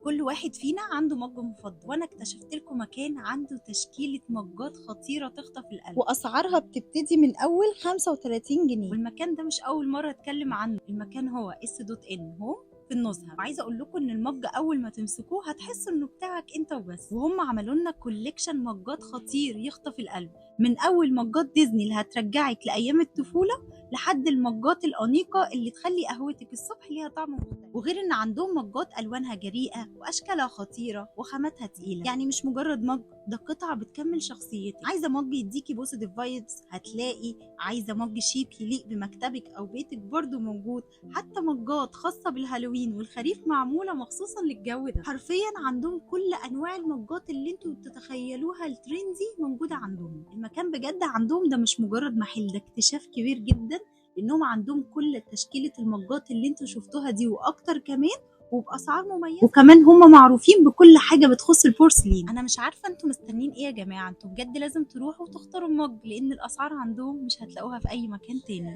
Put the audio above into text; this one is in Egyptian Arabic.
كل واحد فينا عنده mug مفضل، وانا اكتشفت لكم مكان عنده تشكيله مجات خطيرة تخطف القلب، واسعارها بتبتدي من اول 35 جنيه. والمكان ده مش اول مرة اتكلم عنه. المكان هو S dot N Home في النزهه. وعايزه اقول لكم ان ال mug اول ما تمسكوه هتحسوا انه بتاعك انت وبس. وهم عملوا لنا collection مجات خطير يخطف القلب، من اول مجات ديزني اللي هترجعك لايام الطفولة لحد المجات الانيقه اللي تخلي قهوتك الصبح ليها طعم مختلف. وغير ان عندهم مجات الوانها جريئة واشكالها خطيرة وخاماتها تقيله، يعني مش مجرد mug، ده قطعه بتكمل شخصيتك. عايزه mug يديكي positive vibes هتلاقي، عايزه mug شيك يليق بمكتبك او بيتك برضو موجود، حتى مجات خاصة بالهالوين والخريف معمولة مخصوصا للجو ده. حرفيا عندهم كل انواع المجات اللي انتوا تتخيلوها ال trendy موجودة عندهم. المكان بجد عندهم ده مش مجرد محل، ده اكتشاف كبير جدا، لانهم عندهم كل تشكيله المجات اللي انتوا شفتوها دي واكتر كمان، وباسعار مميزة. وكمان هم معروفين بكل حاجة بتخص البورسلين. انا مش عارفه انتوا مستنيين ايه يا جماعة، انتوا بجد لازم تروحوا وتختاروا ال mug، لان الاسعار عندهم مش هتلاقوها في اي مكان تاني.